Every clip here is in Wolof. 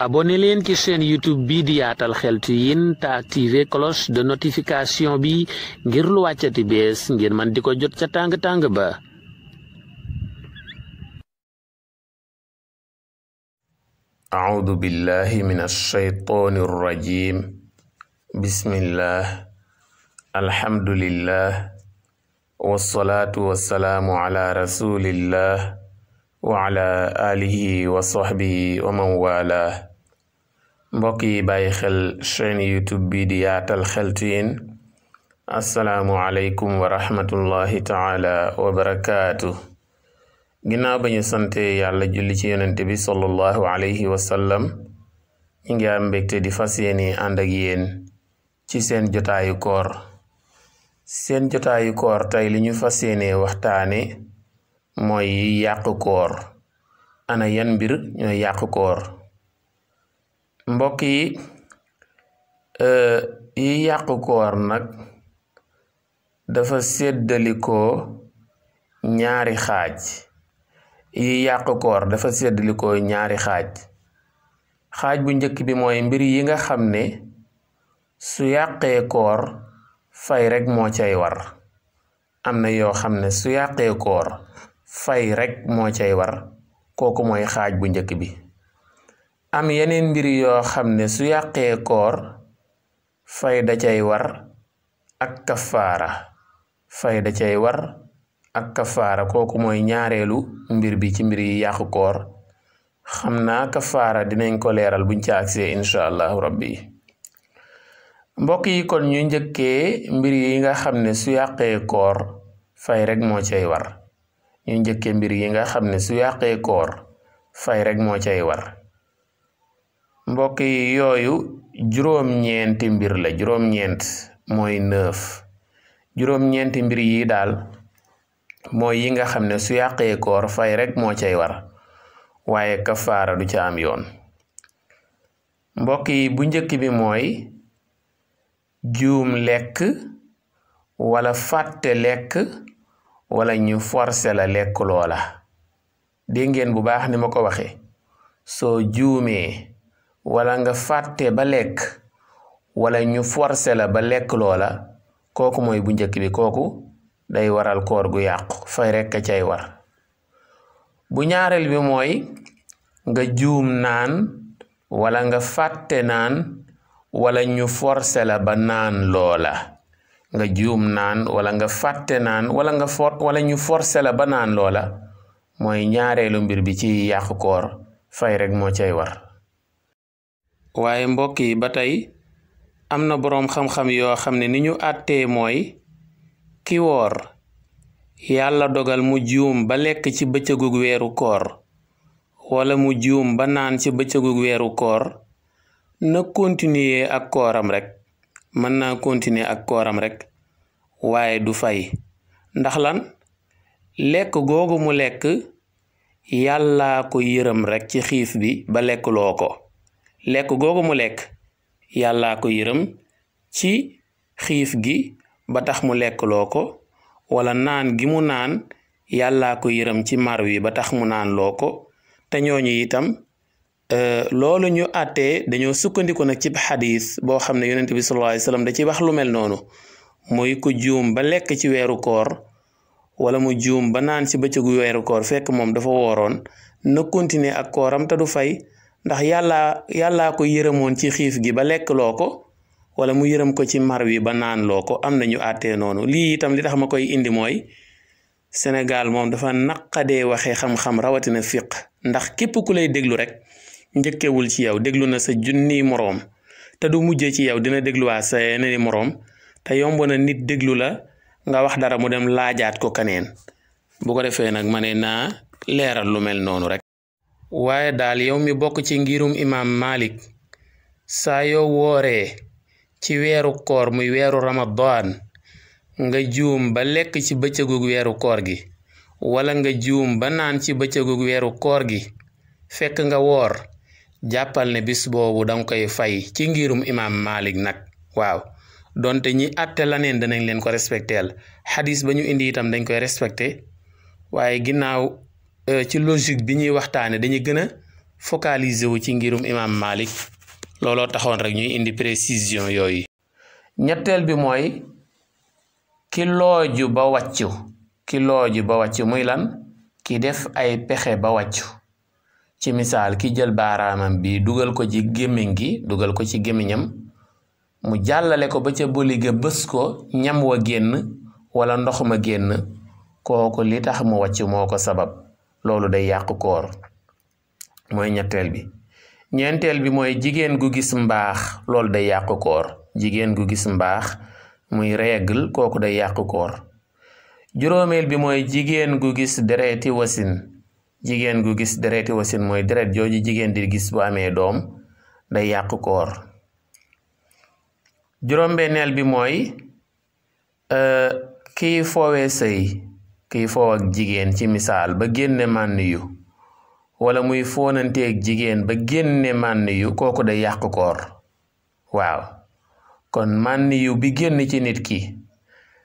abonné leen ci chaîne YouTube bi di Yaatal Xeltu Yin te activé cloche de notification bi ngir lu wàccati bees ngir man di ko jot ca tàng-tàng ba. أعوذ بالله من الشيطان الرجيم بسم الله الحمد لله والصلاة والسلام على رسول الله وعلى آله وصحبه ومن والاه mbokk yi bàyyi xel chaîne YouTube bi di Yaatal Xeltu Yin assalaamu aleykum wa rahmatullahi taala wa barakaatu. ginnaaw ba ñu sante yàlla julli ci yonente bi sallallahu alayhi wa sallam ñi ngi am mbégte di fas yéene ànd ak yéen ci seen jotaayu koor tey li ñu fas yéene waxtaane mooy yi yàq koor. ana yan mbir ñooy yàq koor? mbokk yi yàq koor nag dafa séddalikoo ñaari xaaj. xaaj bu njëkk bi mooy mbir yi nga xam ne su yàqee koor fay rek moo cay war. am na yoo xam ne su yàqee koor fay rek moo cay war, kooku mooy xaaj bu njëkk bi. am yeneen mbir yoo xam ne su yàqee koor fay da cay war ak kafaara. kooku mooy ñaareelu mbir bi ci mbir yi yàqu koor. xam naa kafaara dinañ ko leeral buñ ci agsee incha allahu rabbi. mbokk yi kon ñu njëkkee mbir yi nga xam ne su yàqee koor fay rek moo cay war. mbokk yi yooyu juróom-ñeenti mbir la. juróom-ñeent mooy 9. juróom-ñeenti mbir yi daal mooy yi nga xam ne su yàqee koor fay rek moo cay war, waaye kafaara du ca am yoon. mbokk yi bu njëkk bi mooy juum lekk wala fàtte lekk wala ñu forcé la lekk loola. dégg ngeen bu baax ni ma ko waxe. soo juumee wala nga fàtte ba lekk wala ñu forcé la ba lekk loola, kooku mooy bu njëkk bi. kooku day waral koor gu yàqu, fay rekk a cay war. bu ñaareel bi mooy nga juum naan wala nga fàtte naan wala ñu forcé la ba naan loola. nga juum naan wala nga fàtte naan wala ñu forcé la ba naan loola, mooy ñaareelu mbir bi ci yàqu koor, fay rek moo cay war. waaye mbokk yi ba tey am na boroom xam-xam yoo xam ne ni ñu àttee mooy ki woor yàlla dogal mu juum ba lekk ci bëccëgug weeru koor wala mu juum ba naan ci bëccëgug weeru koor, na continuer ak kooram rek. mën naa continuer ak kooram rek waaye du fay. ndax lan? lekk googu mu lekk yàllaa ko yërëm rek ci xiif bi ba lekk loo ko. lekk googu mu lekk yàllaa ko yërëm ci xiif gi ba tax mu lekk loo ko, wala naan gi mu naan yàllaa ko yërëm ci mar wi ba tax mu naan loo ko. te ñooñu itam loolu ñu àttee dañoo sukkandiku nag ci xadis boo xam ne yonent bi sallallahu alayhi wasallam da ci wax lu mel noonu. muy ku juum ba lekk ci weeru koor wala mu juum ba naan ci bëccëgu weeru koor fekk moom dafa wooroon, na continuer ak kooram te du fay. ndax yàllaa ko yërëmoon ci xiif gi ba lekk loo ko, wala mu yërëm ko ci mar wi ba naan loo ko. am na ñu àttee noonu. lii itam li tax ma koy indi mooy Sénégal moom dafa naqadee waxee xam-xam, rawatina fiq. ndax képp ku lay déglu rek njëkkewul ci yow, déglu na sa junni moroom te du mujjee ci yow, dina dégluwaa sa yeneen moroom. te yomb na nit déglu la nga wax dara mu dem laajaat ko kaneen. bu ko defee nag ma ne naa leeral lu mel noonu rek. waaye daal yow mi bokk ci ngirum imaam Malik, saa yoo wooree ci weeru koor muy weeru Ramadan nga juum ba lekk ci bëccëgug weeru koor gi wala nga juum ba naan ci bëccëgug weeru koor gi fekk nga woor, jàppal ne bis boobu danga koy fay ci ngirum imaam Malik nag. waaw donte ñi àtte la neen danañ leen ko respecteel. xadis ba ñu indi itam dañ koy respecté, waaye ginnaaw ci logique bi ñuy waxtaane dañuy gën a focaliser wu ci ngirum imam Malik looloo taxoon rek ñuy indi précision yooyu. ñetteel bi mooy ki looju ba wàccu muy lan ki def ay pexe ba wàccu ci misaal ki jël baaraamam bi dugal ko ci gémmiñ gi dugal ko ci gémmiñam mu jàllale ko ba ca boli ga bës ko ñam wa génn wala ndox ma génn kooku li tax mu wàccu moo ko sabab loolu day yàqu koor mooy ñetteel bi. ñeenteel bi mooy jigéen gu gis mbaax loolu day yàqu koor jigéen gu gis mbaax muy règle kooku day yàqu koor. juróomeel bi mooy jigéen gu gis dereti wasin mooy deret jooju jigéen di gis bu amee doom day yàqu koor. juróom-benneel bi mooy kiy foowee sëy kiy foow ak jigéen ci misaal ba génne mànn yu wala muy foonanteeg jigéen ba génne mànn yu kooku day yàqu koor. waaw kon mànn yu bi génn ci nit ki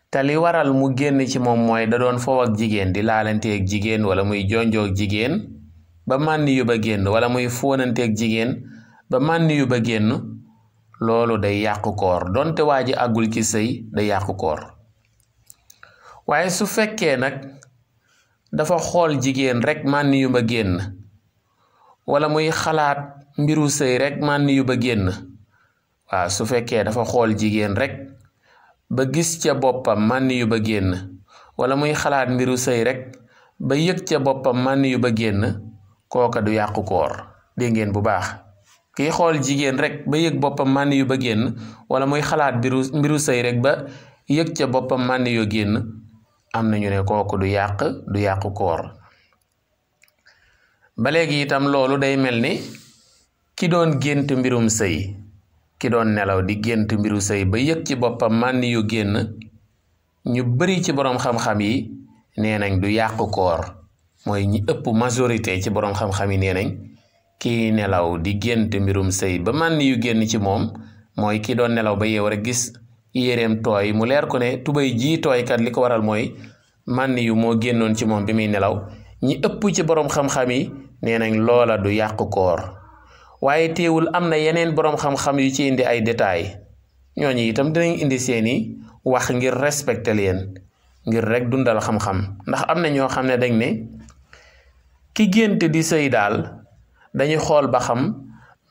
te li waral mu génn ci moom mooy da doon foow ak jigéen di laalanteeg jigéen wala muy jonjoog jigéen ba mànn yu ba génn wala muy foonanteeg jigéen ba mànn yu ba génn loolu day yàqu koor donte waa ji àggul ci sëy day yàqu koor. waaye su fekkee nag dafa xool jigéen rek mànn yu ba génn wala muy xalaat mbiru sëy rek mànn yu ba génn waaw su fekkee dafa xool jigéen rek ba gis ca boppam mànn yu ba génn wala muy xalaat mbiru sëy rek ba yëg ca boppam mànn yu ba génn kooka du yàqu koor. dégg ngeen bu baax kiy xool jigéen rek ba yëg boppam mànn yu ba génn wala muy xalaat mbiru sëy rek ba yëg ca boppam mànn yu génn am nañu ne kooku du yàqu koor. ba léegi itam loolu day mel ni ki doon gént mbirum sëy ki doon nelaw di gént mbiru sëy ba yëg ci boppam mànn yu génn ñu bari ci boroom xam-xam yi nee nañ du yàqu koor mooy ñi ëpp majorité ci boroom xam-xam yi nee nañ kii nelaw di gént mbirum sëy ba mànn yu génn ci moom mooy ki doon nelaw ba yeew rek gis yéreem tooy mu leer ko ne tubay ji tooykat li ko waral mooy mànn yu moo génnoon ci moom bi muy nelaw ñi ëpp ci boroom xam-xam yi nee nañ loola du yàqu koor. waaye teewul am na yeneen boroom xam-xam yu ci indi ay détails ñooñu itam dinañ indi seeni wax ngir respecter leen ngir rek dundal xam-xam ndax am na ñoo xam ne dañ ne ki gént di sëy daal dañuy xool ba xam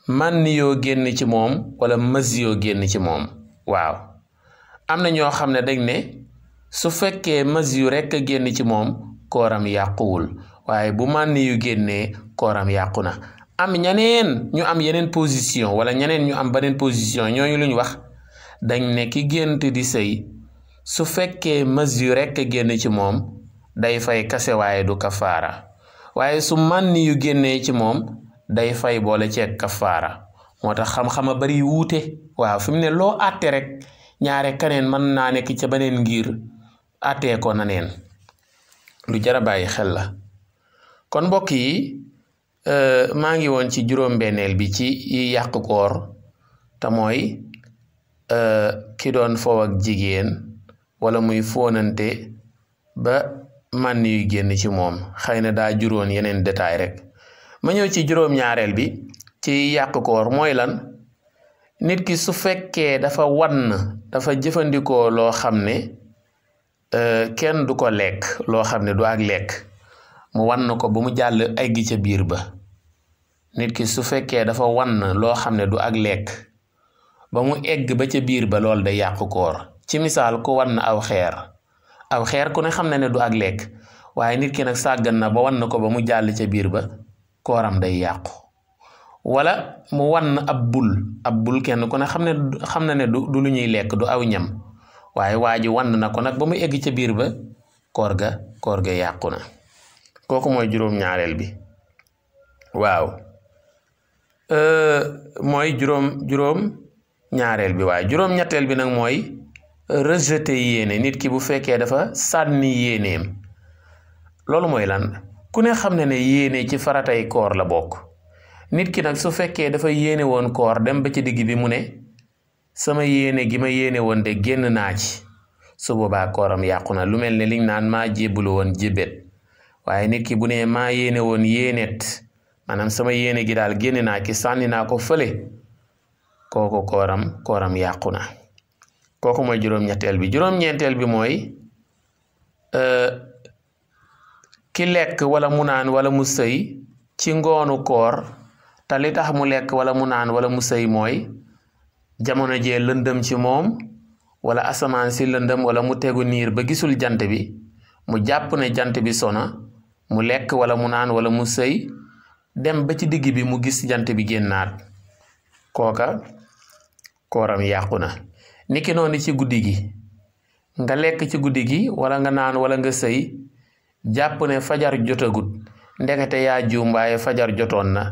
mànn yoo génn ci moom wala mës yoo génn ci moom. waaw am na ñoo xam ne dañ ne su fekkee mës yu rekk a génn ci moom kooram yàquwul waaye bu mànn yu génnee kooram yàqu na. am ñeneen ñu am yeneen position wala ñeneen ñu am beneen position ñooñu lu ñu wax dañ ne ki gént di sëy su fekkee mës yu rekk a génn ci moom day fay kase waaye du kafaara waaye su mànn yu génnee ci moom day fay boole ceeg kafaara moo tax xam-xama bari wuute. waaw fi mu ne loo àtte rek ñaare kaneen mën naa nekk ca beneen ngir àttee ko na neen lu jara bàyyi xel la. kon mbokk yi maa ngi woon ci juróom-benneel bi ci yi yàq koor te mooy ki doon foow ak jigéen wala muy fóonante ba mànn yu génn ci moom xëy na daa juróon yeneen détail rek. ma ñëw ci juróom-ñaareel bi ci yàq koor mooy lan nit ki su fekkee dafa jëfandikoo loo xam ne kenn du ko lekk loo xam ne du ak lekk mu wann ko ba mu jàll egg ca biir ba. nit ki su fekkee dafa wann loo xam ne du ak lekk ba mu egg ba ca biir ba lool day yàqu koor. ci misaal ku wann aw xeer ku ne xam na ne du ak lekk waaye nit ki nag sàggan na ba wann ko ba mu jàll ca biir ba kooram day yàqu. wala mu wann ab bul kenn ku ne xam na ne du lu ñuy lekk du aw ñam waaye waa ji wann na ko nag ba mu egg ca biir ba koor ga yàqu na. kooku mooy juróom-ñaareel bi. waaw mooy juróom-ñaareel bi waaye juróom-ñetteel bi nag mooy rejeter yéene nit ki bu fekkee dafa sànni yéeneem. loolu mooy lan ku ne xam ne ne yéene ci faratay koor la bokk. nit ki nag su fekkee dafa yéene woon koor dem ba ci digg bi mu ne sama yéene gi ma yéene woon de génn naa ci su boobaa kooram yàqu na. lu mel ne liñ naan maa jébbalu woon jébét waaye nit ki bu ne maa yéene woon yéenet maanaam sama yéene gi daal génne naa ki sànni naa ko fële kooku kooram yàqu na. kooku mooy juróom-ñetteel bi. juróom-ñeenteel bi mooy ki lekk wala mu naan wala mu sëy ci ngoonu koor te li tax mu lekk wala mu naan wala mu sëy mooy jamono jee lëndëm ci moom wala asamaan si lëndëm wala mu tegu niir ba gisul jant bi mu jàpp ne jant bi sona mu lekk wala mu naan wala mu sëy dem ba ci digg bi mu gis jant bi génnaat kooka kooram yàqu na. niki noonu ci guddi gi nga lekk ci guddi gi wala nga naan wala nga sëy jàpp ne fajar jotagut ndekete yaa juum waaye fajar jotoon na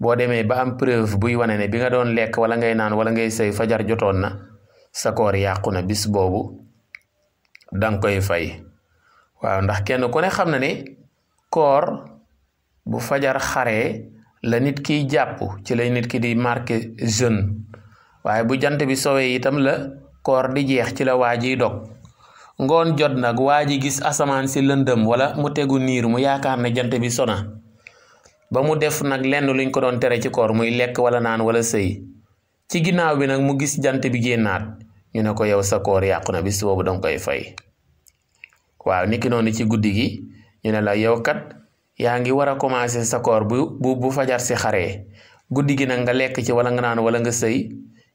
boo demee ba am preuve buy wane ne bi nga doon lekk wala ngay naan wala ngay sëy fajar jotoon na sa koor yàqu na. bis boobu danga koy fay. waaw ndax kenn ku ne xam na ne koor bu fajar xaree la nit kiy jàpp ci la nit ki di marqué jeûne waaye bu jant bi sowee itam la koor di jeex ci la waa jiy dog. ngoon jot nag waa ji gis asamaan si lëndëm wala mu tegu niir mu yaakaar ne jant bi sona ba mu def nag lenn luñ ko doon tere ci koor muy lekk wala naan wala sëy ci ginnaaw bi nag mu gis jant bi génnaat ñu ne ko yow sa koor yàqu na. bis boobu danga koy fay. waaw niki noonu ci guddi gi ñu ne la yow kat yaa ngi war a commencer sa koor bu fajar si xaree guddi gi nag nga lekk ci wala nga naan wala nga sëy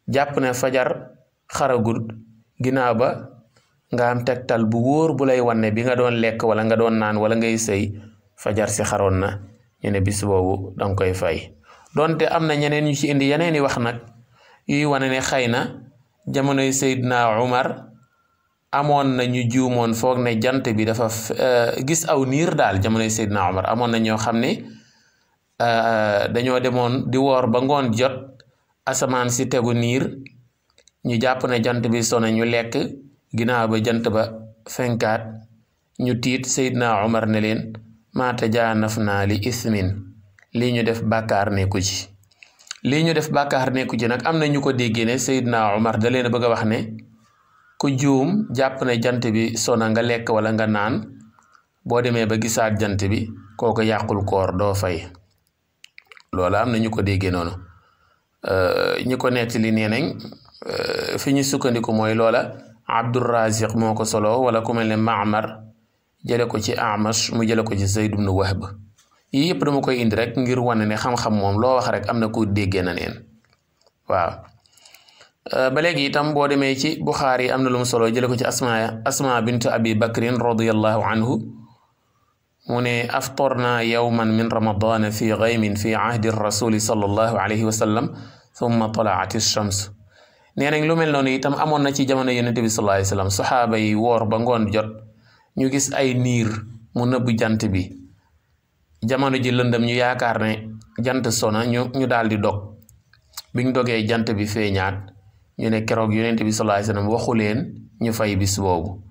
jàpp ne fajar xaragut ginnaaw ba nga am tegtal bu wóor bu lay wan ne bi nga doon lekk wala nga doon naan wala ngay sëy fajar si xaroon na ñu ne bis boobu danga koy fay. donte am na ñeneen ñu ci indi yeneen i wax nag yuy wane ne xëy na jamonoy Seydina Umar amoon na ñu juumoon foog ne jant bi dafa gis aw niir daal. jamonoy Seydina Umar amoon na ñoo xam ne dañoo demoon di woor ba ngoon jot asamaan si tegu niir ñu jàpp ne jant bi sona ñu lekk ginnaaw ba jant ba fenkaat ñu tiit. Seydina Umar ne leen maa tajaanafnaa li ismin lii ñu def bàkkaar nekku ci. lii ñu def bàkkaar nekku ci nag am na ñu ko déggee ne Seydina Umar da leen a bëgg a wax ne ku juum jàpp ne jant bi sona nga lekk wala nga naan boo demee ba gisaat jant bi kooku yàqul koor doo fay. loola am na ñu ko déggee noonu. ñi ko nettali nee nañ fi ñu sukkandiku mooy loola Abdurraziq moo ko solo wala ku mel ne Ma'mar jële ko ci Amash mu jële ko ci Zayd ibn Wahb. yii yëpp dama koy indi rek ngir wane ne xam-xam moom loo wax rek am na ku déggee na neen. waaw ba léegi itam boo demee ci Buxaari am na lu mu solo jële ko ci Asma bint Abi Bakrin radiyallahu anhu mu ne aftarna yawman min ramadana fi ghaymin fi ahdi rasuli sallallahu alayhi wa sallam thumma talaat ash-shams. nee nañ lu mel noonu itam amoon na ci jamono yonente bi sallallahu alayhi wa sallam saxaaba yi woor ba ngoon jot ñu gis ay niir mu nëbb jant bi jamono ji lëndëm ñu yaakaar ne jant sona ñu daal di dog. biñ dogee jant bi feeñaat ñu ne keroog yonente bi sallallahu alayhi wa sallam waxu leen ñu fay bis boobu.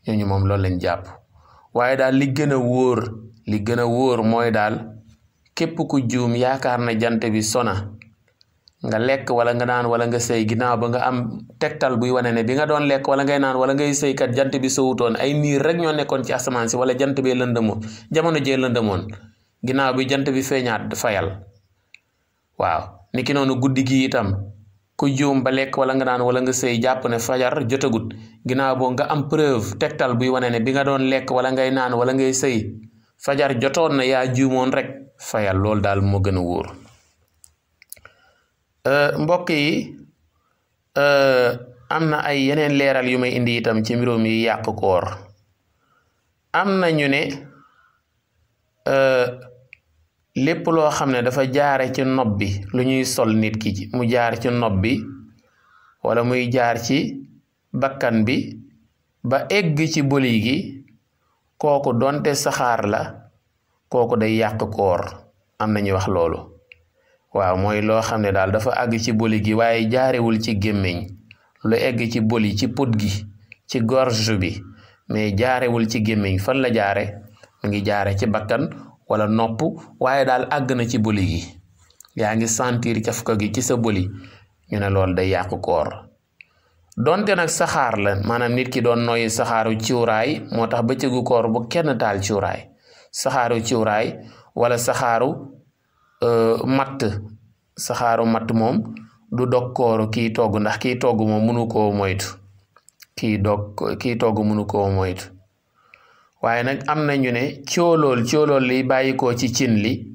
ñooñu moom loolu lañ jàpp. waaye daal li gën a wóor mooy daal képp ku juum yaakaar na jant bi sona nga lekk wala nga naan wala nga sëy ginnaaw ba nga am tegtal buy wane ne bi nga doon lekk wala ngay naan wala ngay sëy kat jant bi sowutoon ay niir rek ñoo nekkoon ci asamaan si wala jant bee lëndëmoon jamono jee lëndëmoon ginnaaw bi jant bi feeñaat fayal. waaw niki noonu guddi gi itam ku juum ba lekk wala nga naan wala nga sëy jàpp ne fajar jotagut ginnaaw boo nga am preuve tegtal buy wane ne bi nga doon lekk wala ngay naan wala ngay sëy fajar jotoon na yaa juumoon rek fayal. loolu daal moo gën a wóor. mbokk yi am na ay yeneen leeral yu may indi itam ci mbirum yi yàq koor. am na ñu ne lépp loo xam ne dafa jaare ci nopp bi lu ñuy sol nit ki mu jaar ci nopp bi wala muy jaar ci bakkan bi ba egg ci boli gi kooku donte saxaar la kooku day yàq koor. am na ñu wax loolu. waaw mooy loo xam ne daal dafa àgg ci boli gi waaye jaarewul ci gémmiñ lu egg ci boli ci put gi ci gorge bi mais jaarewul ci gémmiñ fan la jaare mu ngi jaare ci bakkan wala nopp waaye daal àgg na ci boli gi yaa ngi sentir cafka gi ci sa boli ñu ne loolu day yàq koor. donte nag saxaar la maanaam nit ki doon noyyi saxaaru ciwraay moo tax bëccëgu koor bu kenn taal ciwraay saxaaru ciwraay wala saxaaru matt saxaaru matt moom du dog kooru kii togg ndax kii togg moom mënu koo moytu kii togg mënu koo moytu waaye nag am na ñu ne coolool li bàyyi ko ci cin li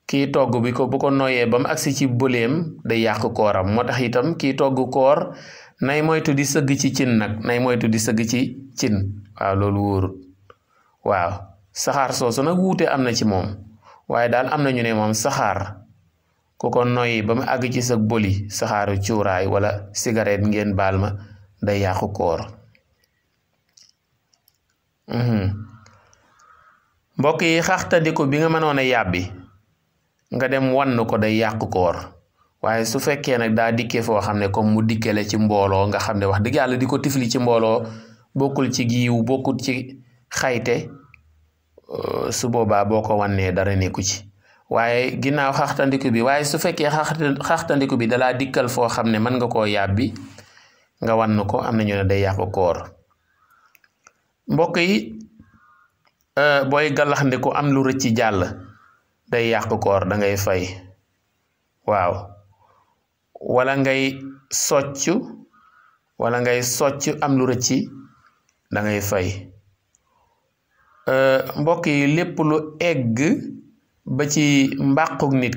kii togg bi ko bu ko noyyee ba mu agsi ci bëleem day yàq kooram moo tax itam kii togg koor nay moytu di sëgg ci cin nag nay moytu di sëgg ci cin waaw loolu wóorut waaw saxaar soosu nag wuute am na ci moom waaye daal am na ñu ne moom saxaar ku ko noyyi ba mu àgg ci sa boli saxaaru cuuraay wala cigarette ngeen baal ma day yàqu koor mbokk yi xaxtandiku bi nga mënoon a yàbbi nga dem wann ko day yàqu koor waaye su fekkee nag daa dikkee foo xam ne comme mu dikkele ci mbooloo nga xam ne wax dëgg yàlla di ko tifli ci mbooloo bokkul ci giiw bokkul ci xayte su boobaa boo ko wannee dara nekku ci waaye ginnaaw xaxtandiku bi waaye su fekkee xaxtandiku bi dalaa dikkal foo xam ne mën nga koo yàbbi nga wann ko am na ñu ne day yàqu koor mbokk yi booy gallaxndiku am lu rëcc jàll day yàqu koor da ngay fay waaw wala ngay socc am lu rëcc da ngay fay mbokk yi lépp lu egg ba ci mbàquk nit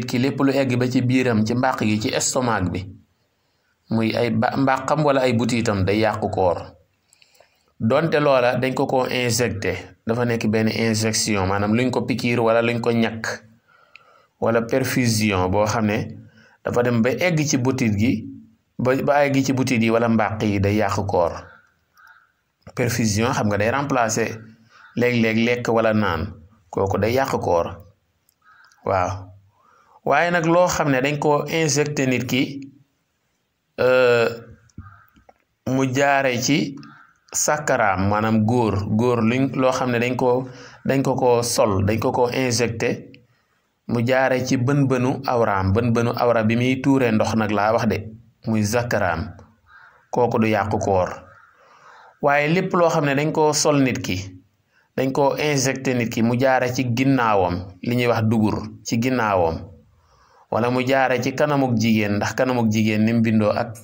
ki lépp lu egg ba ci biiram ci mbàq gi ci estomac bi muy ay mbàqam wala ay butiitam day yàqu koor donte loola dañ ko injecté dafa nekk benn injection maanaam luñ ko pikiir wala luñ ko ñàkk wala perfusion boo xam ne dafa dem ba egg ci butit gi ba egg ci butit yi wala mbàq yi day yàqu koor perfusion xam nga day remplacer léeg-léeg lekk wala naan kooku day yàq koor waaw waaye nag loo xam ne dañ ko injecté nit ki mu jaare ci sàkkaraam maanaam góor loo xam ne dañ ko sol dañ ko injecté mu jaare ci bën-bënu awra bi muy tuure ndox nag laa wax de muy zakkaraam kooku du yàqu koor waaye lépp loo xam ne dañ ko sol nit ki dañ ko injecté nit ki mu jaare ci ginnaawam li ñuy wax dugur ci ginnaawam wala mu jaare ci kanamuk jigéen ndax kanamuk jigéen ni mu bindoo ak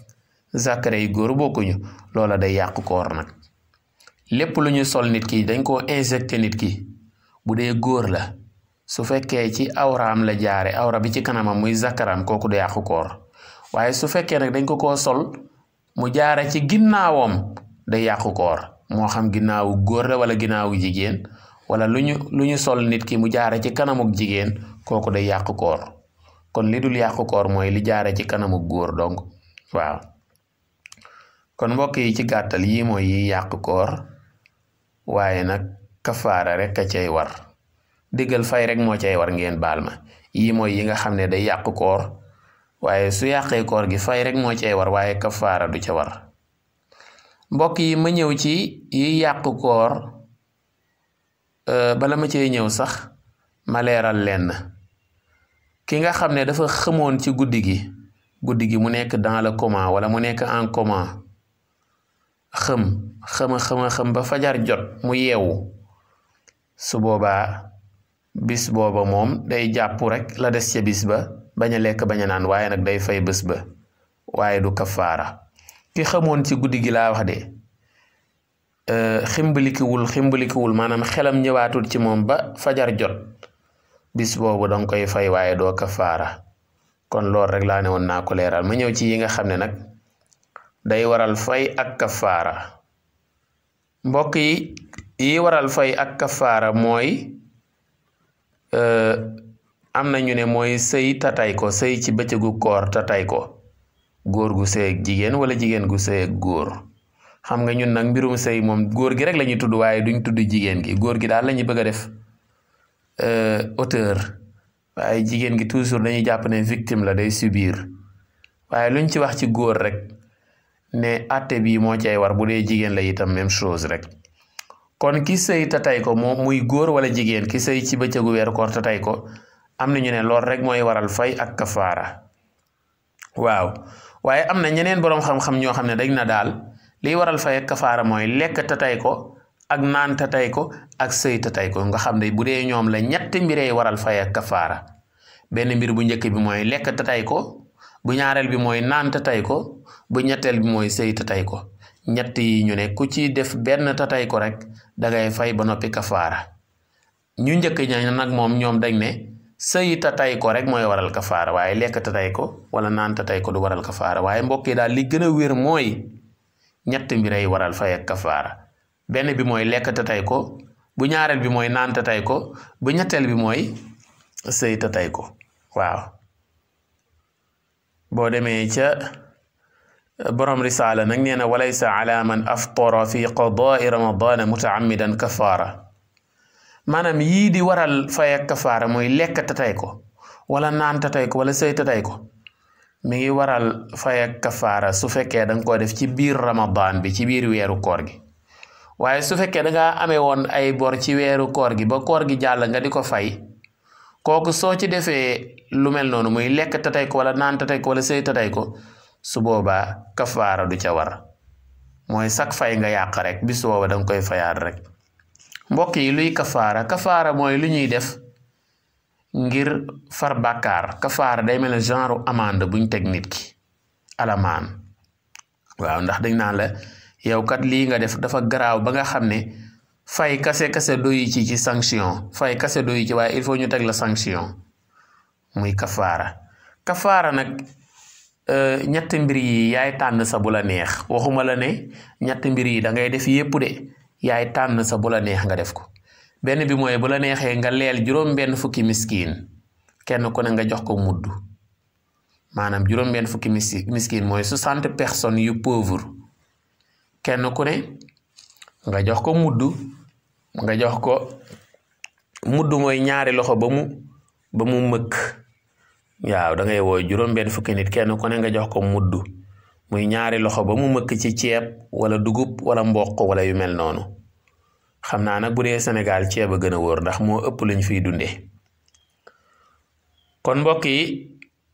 zakare yi góor bokkuñu loola day yàqu koor nag lépp lu ñu sol nit ki dañ ko injecté nit ki bu dee góor la su fekkee ci awraam la jaare awra bi ci kanamam muy zakaram kooku du yàqu koor waaye su fekkee nag dañ ko sol mu jaare ci ginnaawam day yàqu koor moo xam ginnaawu góor la wala ginnaawu jigéen wala lu ñu sol nit ki mu jaare ci kanamuk jigéen kooku day yàqu koor kon li dul yàqu koor mooy li jaare ci kanamuk góor donc waaw kon mbokk yi ci gàttal yii mooy yi yàqu koor waaye nag kafaara rek a cay war diggal fay rek moo cay war ngeen baal ma yii mooy yi nga xam ne day yàqu koor waaye su yàqee koor gi fay rek moo cay war waaye kafaara du ca war mbokk yi ma ñëw ci yi yàqu koor bala ma cee ñëw sax ma leeral lenn ki nga xam ne dafa xamoon ci guddi gi mu nekk dans le coma wala mu nekk en coma xëm ba fajar jot mu yeewu su boobaa bis booba moom day jàpp rek la des ca bis ba bañ a lekk bañ a naan waaye nag day fay bés ba waaye du kafaara ki xamoon ci guddi gi laa wax de ximbalikuwul maanaam xelam ñëwaatul ci moom ba fajar jot bis boobu danga koy fay waaye doo kafaara kon loolu rek laa ne woon naa ko leeral ma ñëw ci yi nga xam ne nag day waral fay ak kafaara mbokk yi waral fay ak kafaara mooy am na ñu ne mooy sëy tatay ko sëy ci bëccëgu koor tatay ko góor gu sëy ak jigéen wala jigéen gu sëy ak góor xam nga ñun nag mbirum sëy moom góor gi rek la ñuy tudd waaye duñ tudd jigéen gi góor gi daal la ñuy bëgg a def auteur waaye jigéen gi toujours dañuy jàpp ne victime la day subir waaye luñ ci wax ci góor rek ne atte bii moo cay war bu dee jigéen la itam même chose rek kon ki sëy tatay ko moom muy góor wala jigéen ki sëy ci bëccëgu weeru koor tatay ko am na ñu ne lool rek mooy waral fay ak kafaara waaw waaye am na ñeneen boroom xam-xam ñoo xam ne dañ na daal liy waral fay ak kafaara mooy lekk tatay ko ak naan tatay ko ak sëy tatay ko nga xam ne bu dee ñoom la ñetti mbiree waral fay ak kafaara benn mbir bu njëkk bi mooy lekk te tay ko, bu ñaareel bi mooy naan te tay ko, bu ñetteel bi mooy sëy te tay ko. ñett yi ñu ne ku ci def benn te tay ko rek dangay fay ba noppi kafaara. ñu njëkk ña nag moom ñoom dañ ne sëy te tay ko rek mooy waral kafaara waaye lekk te tay ko wala naan te tay ko du waral kafaara. waaye mbokk yi daal li gën a wér mooy ñett mbiray waral fay ak kafaara. benn bi mooy lekk te tay ko, bu ñaareel bi mooy naan te tay ko, bu ñetteel bi mooy sëy te tay ko. waaw boo demee ca borom risaala nag nee na walaysa ala man aftara fi qadaai ramadana mutaammidan kafaara. maanaam yii di waral fay ak kafaara mooy lekk te tay ko wala naan te tay ko wala sëy te tay ko mi ngi waral fay ak kafaara su fekkee danga ko def ci biir ramadan bi ci biir weeru koor gi. waaye su fekkee dangaa amee woon ay bor ci weeru koor gi ba koor gi jàll nga di ko fay, kooku soo ci defee lu mel noonu muy lekk te tay ko wala naan te tay ko wala sëy te tay ko su boobaa kafaara du ca war, mooy sak fay nga yàq rek bis booba danga koy fayaat rek. mbokk yi luy kafaara mooy lu ñuy def ngir far bàkkaar. kafaara day mel ne genre amende buñ teg nit ki, alamaan. waaw ndax dañ naan la yow kat lii nga def dafa garaaw ba nga xam ne fay kase doyu ci sanction, fay kase doyu ci waaye il faut ñu teg la sanction muy kafaara nag ñetti mbir yi yaay tànn sa bu la neex. waxuma la ne ñetti mbir yi da ngay def yépp de, yaay tànn sa bu la neex nga def ko. benn bi mooy bu la neexee nga leel juróom-benn fukki miskiin, kenn ku ne nga jox ko mudd. maanaam juróom-benn fukki miskiin mooy 60 personnes yu pauvre, kenn ku ne nga jox ko mudd. nga jox ko mudd mooy ñaari loxo ba mu mëkk. waaw da ngay woo juróom-benn fukki nit kenn ku ne nga jox ko mudd muy ñaari loxo ba mu mëkk ci ceeb wala dugub wala mboq wala yu mel noonu. xam naa nag bu dee Sénégal ceeb a gën a wóor ndax moo ëpp lañ fiy dundee. kon mbokk yi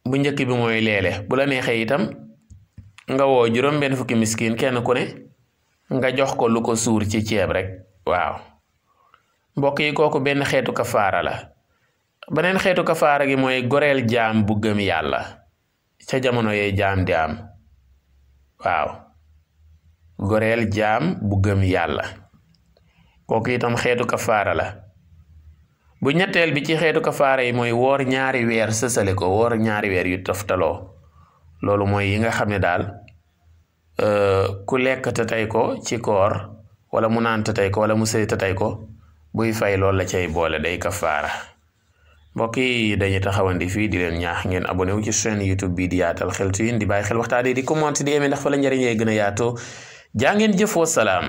bu njëkk bi mooy leele. bu la neexee itam nga woo juróom-benn fukki miskin kenn ku ne nga jox ko lu ko suur ci ceeb rek. waaw mbokk yi kooku benn xeetu kafaara la. beneen xeetu kafaara gi mooy goreel jaam bu gëm yàlla ca jamono yee jaam di am. waaw goreel jaam bu gëm yàlla kooku itam xeetu kafaara la. bu ñetteel bi ci xeetu kafaara yi mooy woor ñaari weer sësale ko, woor ñaari weer yu toftaloo. loolu mooy yi nga xam ne daal ku lekk te tey ko ci koor wala mu naan te tey ko wala mu sëy te tey ko buy fay loolu la cay boole day kafaara. mbokk yi dañuy taxawandi fii di leen ñaax ngeen abonné wu ci chaîne YouTube bi di Yaatal Xeltu Yin di bàyyi xel waxtaan yi di commenter di aimé ndax fa la njëriñ yee gën a yaatoo. jaa ngeen jëf wa salaam.